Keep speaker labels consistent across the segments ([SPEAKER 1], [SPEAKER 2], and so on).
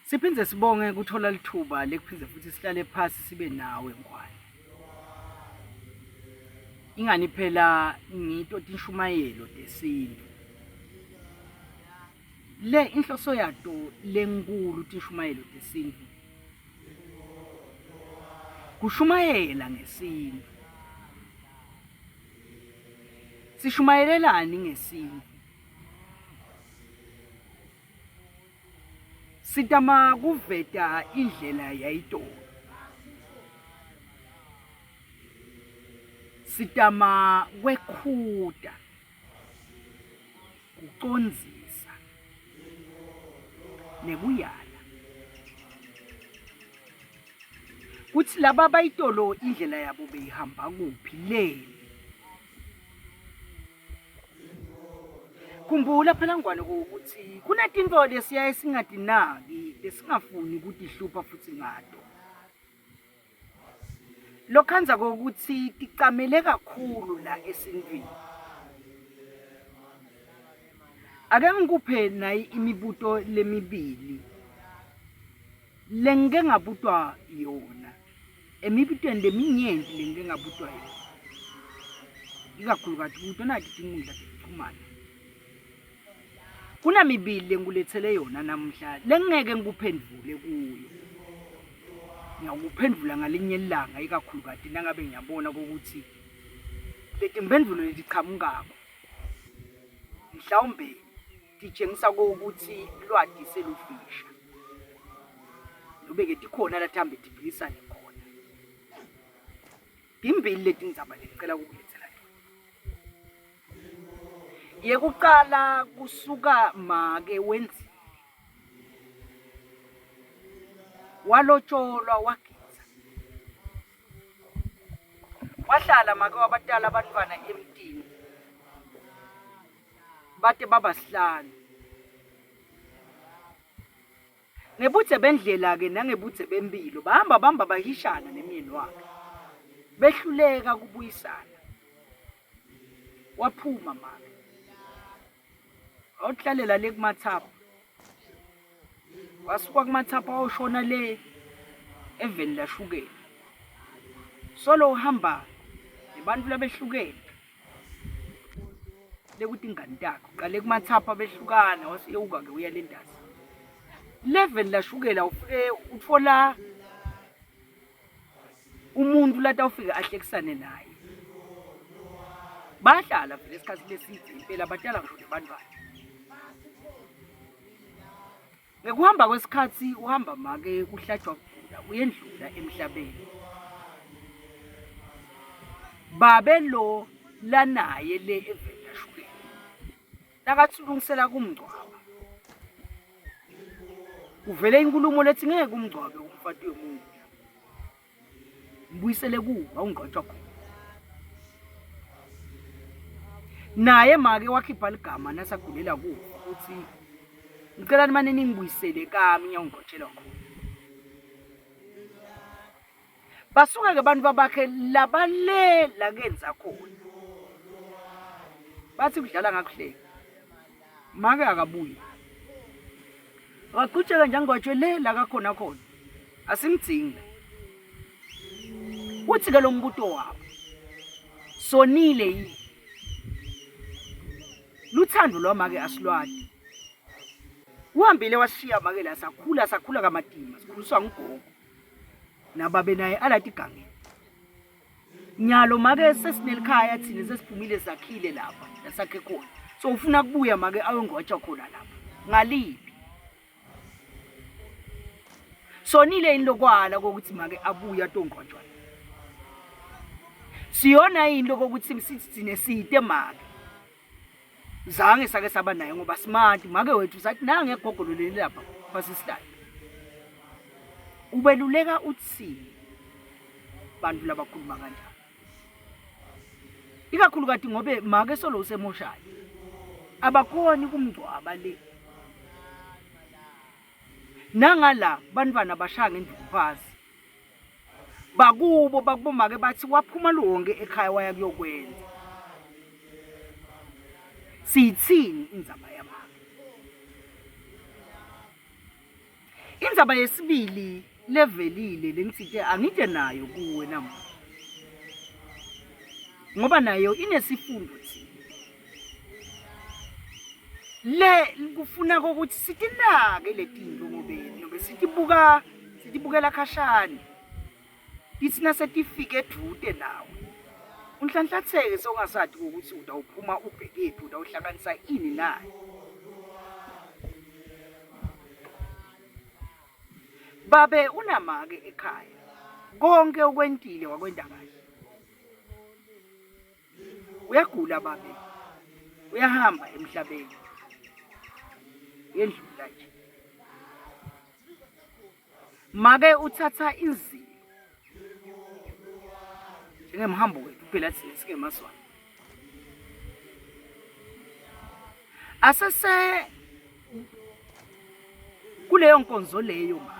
[SPEAKER 1] Siphindze sibonge kuthola lithuba lekuphindze futhi sihlale phasi sibe nawe Ngwane. Ingani phela ngito tinshumayelo tesintu. Le inhloso yato lenkulu tinshumayelo tesintu. Kushumayela ngesintu. Sishumayelelani ngesintu? Sitama kuveta indlela yayitolo. Sitama kwekhuta, kucondzisa nekuyala. Kutsi laba bayitolo indlela yabo beyihamba kuphi leni. Khumbula phela Ngwane ukuthi kunetintfo lesiyaye singatinaki lesingafuni kutihlupha futsi ngato. Lokhandza kokuthi ticamele kakhulu la esintwini. Ake ngikuphe nayi imibuto lemibili lengike ngabutwa yona. Emibutweni leminyenti lengike ngabutwa yona, ikakhulukati kuto nati tinkhundla tekuchumana. Kunamibili lengikuletsele yona namuhla lengingeke ngikuphendvule kuyo. Ngiyakuphendvula ngalinye ilanga ikakhulukati nangabe ngiyabona kokuthi letimphendvulo letichamukako mhlawumbe titshengisa kokuthi lwati selufisha. Nobe-ke tikhona latihambe tiphikisane khona. Timbili letindzaba lengicela kukuletsela tona. Yekucala kusuka make wenzile. Walotsholwa wagidza. Wahlala make wabatala abantwana emtini. Bate baba sihlanu. Ngebudze bendlela-ke nangebudze bemphilo bahamba bamba bahishana nemyeni wakhe. Behluleka kubuyisana. Waphuma make. Wawuhlalela le kumathapha. Wasuka kumathapha wayoshona le eveni lashukela. Solo uhamba nebantfu labehlukene. Lekutingani takhe uqale kumathapha behlukana wase uyewuka-ke uya le ntasi. Leveni lashukela ufike utfola umuntu latawufika ahlekisane naye. Bahlala vele isikhathi leside impela batala ngisho nebantwana. Ngekuhamba kwesikhathi uhamba make kuhlatshwa kugula uyendlula emhlabeni. Babe lo lanaye le eveni lashukela. Nakathi ulungisela kumngcwaba. Kuvele inkulumo lethi ngeke umngcwabe umfati wemuntu. Mbuyisele kuwo awungcwatshwa khona. Naye make wakhipha ligama nasagulela kufa ukuthi ngicela nimane ningibuyisele kami ngiyawungcwatshelwa khona. Basuka-ke abantu babakhe labale lakenza khona. Bathi kudlala ngakuhleka. Make akabuyi. Akaqhutsheke nje angcwatshwe le la kakhona khona. Asimdzingi la. Uthi ke lo mbuto wabo. Sonile yini? Luthando lwamake asilwati. Uhambile washiya make la sakhula sakhula kamatima sikhuliswa ngugogo. Nababe naye alati igangeni. Nyalo make sesinelikhaya thina sesiphumile sakhile lapha lasakhe khona. So ufuna kubuya make ayongcwatshwa khona lapha. Ngaliphi? Sonile yini lokwala kokuthi make abuye atongcwatshwa? Siyona yini lokokuthi sithi thina site make? Zange sake saba naye ngoba smart make wethu sathi nange gogo leli lapha basisihlalo. Ubeluleka uthini bantu labakhuluma kanjalo? Ikakhulukati ngobe make solo usemoshayo. Abakhoni kumngcwaba le. Nangala bantwana bashaya ngenduku phasi. Bakubo bakubomake bathi waphuma lonke ekhaya waya kuyokwenza. Siyithini indzaba yamake? Indzaba yesibili levelile lengitsite angite nayo kuwe namuhla ngoba nayo inesifundo thina le kufuna kokuthi sitinake letinto ngobe nobe sitibuka sitibukela khashane Titsi nasetifike edvute nawe, unhlanhlatseke sewungasati kwekutsi utawuphuma ubhekephi, utawuhlanganisa ini naye. Babe unamake ekhaya, konkhe ukwentile wakwenta kahle. Uyagula babe, uyahamba emhlabeni, yendlula nje. Make uthatha inzilo njengemhambo wethu phela thina singemaswati. Asese kuleyo nkonzo leyo make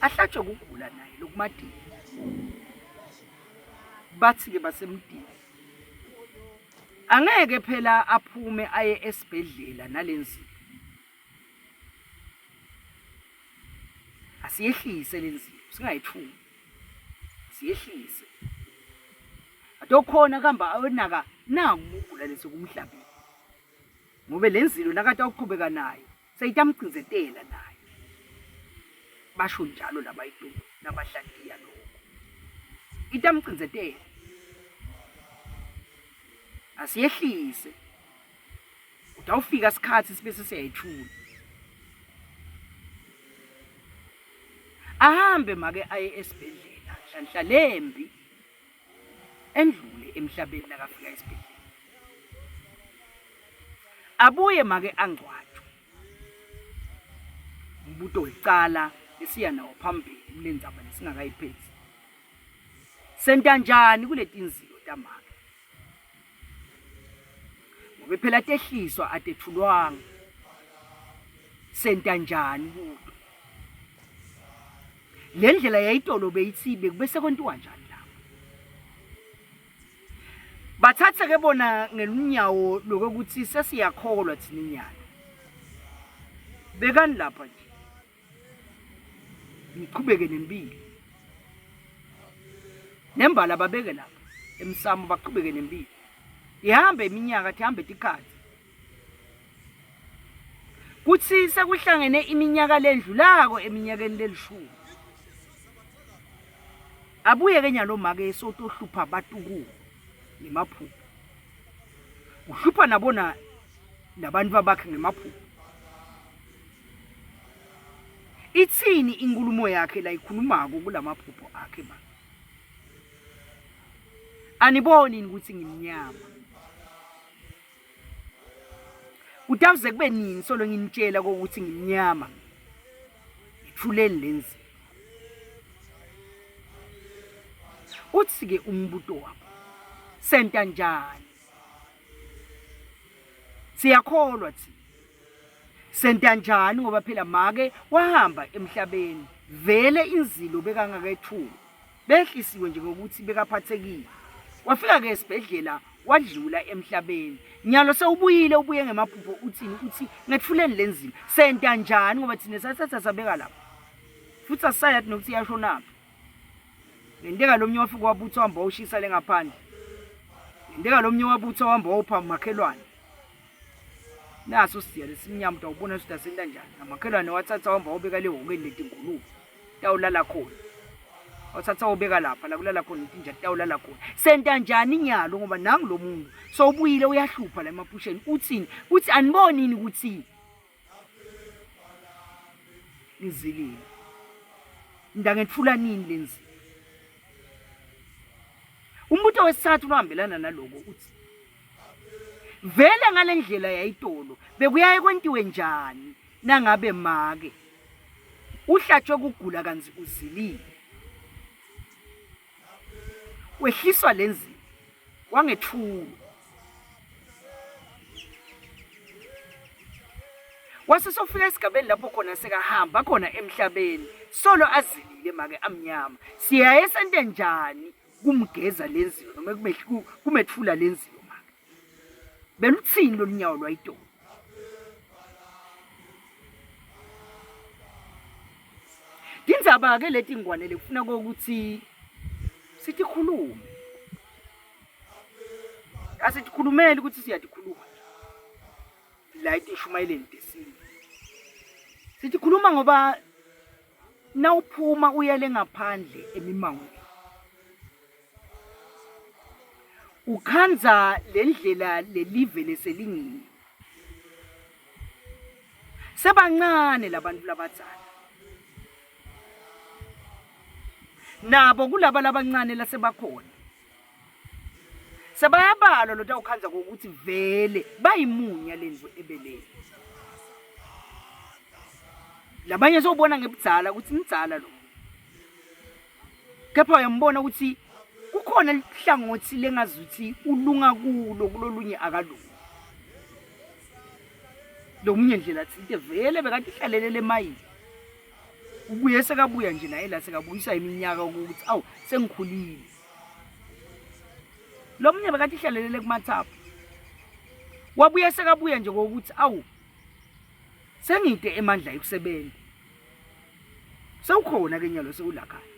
[SPEAKER 1] ahlatshwe kugula naye lokumadini bathi-ke basemdini angeke phela aphume aye esibhedlela nalenzilo Asiyehlise lenzilo singayithumi. Siyehlise. Atokhona kamba ayonaka naku kugula lesekumhlabile. Ngobe lenzilo nakatawuqhubeka nayo seyitamcindzetela nayo. Basho njalo labayitulu nabahlatiya lokho. Itamcindzetela. Asiyehlise. Utawufika sikhatsi sibe sesiyayitfula. Ahambe make aye esibhedlela nhlanhla lembi endlule emhlabeni nakafika esibhedlela. Abuye make angcwatshwe. Umbuto wekucala lesiya nawo phambili kulendzaba lesingakayiphetsi. Senta njani kuletinzilo tamake? Ngobe phela tehliswa atethulwanga. Senta njani kuto? Le ndlela yayitolo beyithi bekube sekwentiwa njani lapho? Bathathe ke bona ngelunyawo lokuthi sesiyakholwa thina inyalo. Bekani lapha nje. Niqhubeke nempilo. Nembala babeke lapha emsamo baqhubeke nempilo. Ihambe iminyaka tihambe tikhathi. Kuthi sekuhlangene iminyaka lendlulako eminyakeni lelishumi. Abuye ke nyalo make sotohlupha batukulu ngemaphupho. Uhlupha nabona labantu bakhe ngemaphupho. Itsini inkhulumo yakhe layikhulumako kulamaphupho akhe ba? Aniboni yini ukuthi ngimnyama? Kutawuze kube nini solo nginitshela kokuthi ngimnyama? Ngithuleni lenzima. Uthi-ke umbuto wabo, senta njani? Siyakholwa thina. Senta njani ngoba phela make wahamba emhlabeni vele inzilo bekangakethuli. Behlisiwe nje ngokuthi bekaphathekile. Wafika ke esibhedlela wadlula emhlabeni. Nyalo sewubuyile ubuye ngemaphupho uthini uthi ngetfuleni lenzilo. Senta njani ngoba thina sathatha sabeka lapha. Futhi asayati nokuthi iyashonaphi. Ngenteka lomnye wafika wabutha wahamba wawushisa le ngaphandle. Ngenteka lomnye wabutha wahamba wawupha umakhelwane. Naso sidiya lesimnyama utawubona ukuthi asenta njani. Namakhelwane wathatha wahamba wawubeka le hhokeni letingulube. Tawulala khona. Wathatha wawubeka lapha la kulala khona itinja tawulala khona. Senta njani nyalo ngoba nangu lo muntu sowubuyile uyahlupha la emaphusheni uthini? Uthi aniboni yini ukuthi Ngizilile. Ngangethula nini lenzilo? Umbuto wesithathu lohambelana naloko uthi vele ngalendlela yayitolo bekuyaye kwentiwe njani nangabe make uhlatshwe kugula kanzi uzilile Wehliswa lenzilo wangethuka. Wase sofika esigabeni lapho khona sekahamba khona emhlabeni solo azilile make amnyama. Siyaye sente njani kumgeza lenzilo noma kumethula lenzilo make? Beluthini lolunyawo lwayitolo? Tindzaba ke leti ngwane lekufuna kokuthi sitikhulume. Asitikhulumeli ukuthi siyatikhuluma la etishumayeleni tesintu. Sitikhuluma ngoba nawuphuma uyele ngaphandle emimangweni ukhandza lendlela lelive leselingile Sebancane labantu labadzala. Nabo kulaba labancane lasebakhona. Sebayabalwa lotawukhandza kokuthi vele bayimunya lendlu ebeleni. Labanye sewubona ngebudzala ukuthi mdzala lo. Kepha uyambona ukuthi kukhona lihlangothi lengazuthi ulunga kulo kulolunye akalungi. Lomunye ndlela thinte vele bekatihlalelele emayini. Ubuye sekabuya nje naye la sekabuyisa iminyaka ukuthi awu sengikhulile. Lomunye bekatihlalelele kumathapha. Wabuye sekabuya nje ngokuthi awu sengide emandla ekusebenza. Sewukhona ke nyalo sewulakhaya.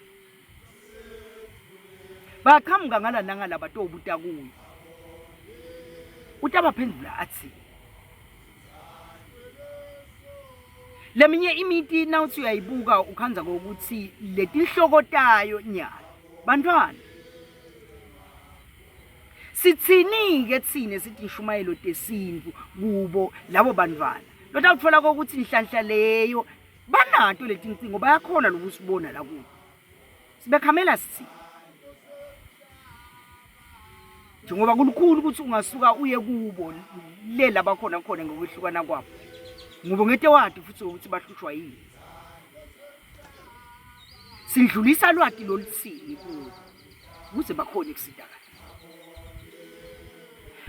[SPEAKER 1] Baqhamuka ngala nangala batobuta kuye. Utabaphendvula athi Leminye imiti nawuthi uyayibuka ukhandza kokuthi letinhloko tayo nyalo bantwana. Sithini-ke thine sithi inshumayelo tesintfu kubo labo bantwana? Lotawutfola kokuthi nhlanhla leyo banato letincingo bayakhona lokusibona la kubo. Sibekhamela sithini? Njengoba kulukhulu ukuthi ungasuka uye kubo le labakhona khona ngokwehlukana kwabo. Ngoba ngete wati futhi ukuthi bahlushwa yini. Sindlulisa lwati loluthini kubo ukuze bakhone kusitakala.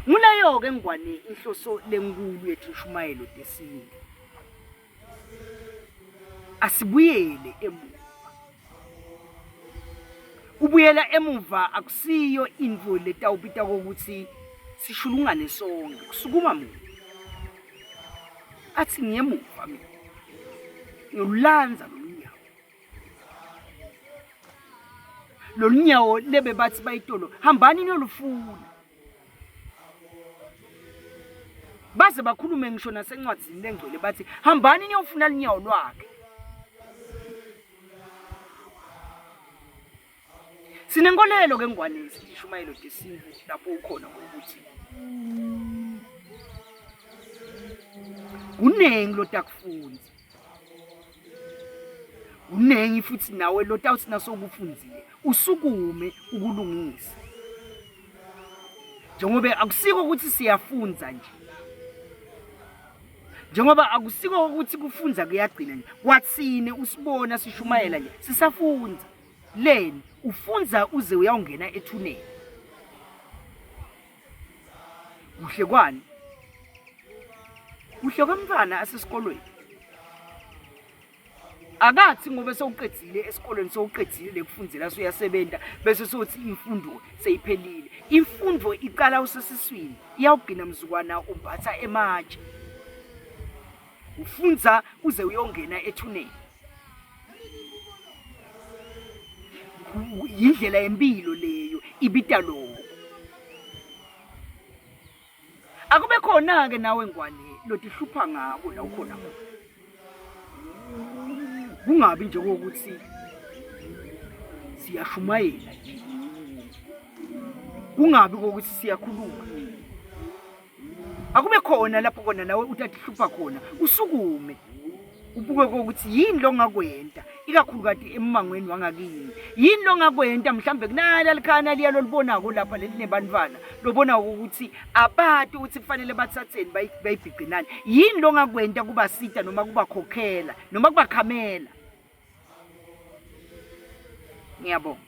[SPEAKER 1] Nguleyo-ke ngwane inhloso lenkulu yetinshumayelo tesintu. Asibuyele emuva. Kubuyela emuva akusiyo intfo letawubita kokuthi sishulungane sonke. Kusukuma muntu athi ngiyemuva mina ngiyolulandza lolu nyawo. Lolu nyawo lebe bathi bayitolo hambani niyolufuna. Baze bakhulume ngisho nasencwadzini lengcwele bathi hambani niyofuna lunyawo lwakhe. Sinenkolelo ke ngwane sithi ishumayelo tesintu lapho ukhona ngokuthi kuningi lotakufundza kuningi futhi nawe lotawuthi nasokufundzile usukume ukulungise njengoba akusiko ukuthi siyafundza nje njengoba akusiko ukuthi kufundza kuyagcina nje kwathine usibona sishumayela nje sisafundza leni ufundza uze uyawungena ethuneni kuhle kwani kuhle kwemntwana asesikolweni akathi ngoba sewuqedile esikolweni sewuqedile lekufundzela suyasebenza bese sothi imfundo seyiphelile imfundo iqala usesiswini iyawugcina mzukwana umbatha ematshe ufundza uze uyongena ethuneni yindlela yempilo leyo ibita lokho akube khona-ke nawe ngwane lotihlupha ngako la ukhona khona kungabi nje kokuthi siyashumayela nje kungabi kokuthi siyakhuluma akube khona lapho kona nawe utatihlupha khona usukume ubuke kokuthi yini longakwenta ikakhulukati emmangweni wangakini yini longakwenta mhlambe kunala likhana liya lolibonako lapha lelinebantfwana lobonako ukuthi abati ukuthi kufanele bathatheni bayibhigcinani yini longakwenta kubasita noma kubakhokhela noma kubakhamela ngiyabonga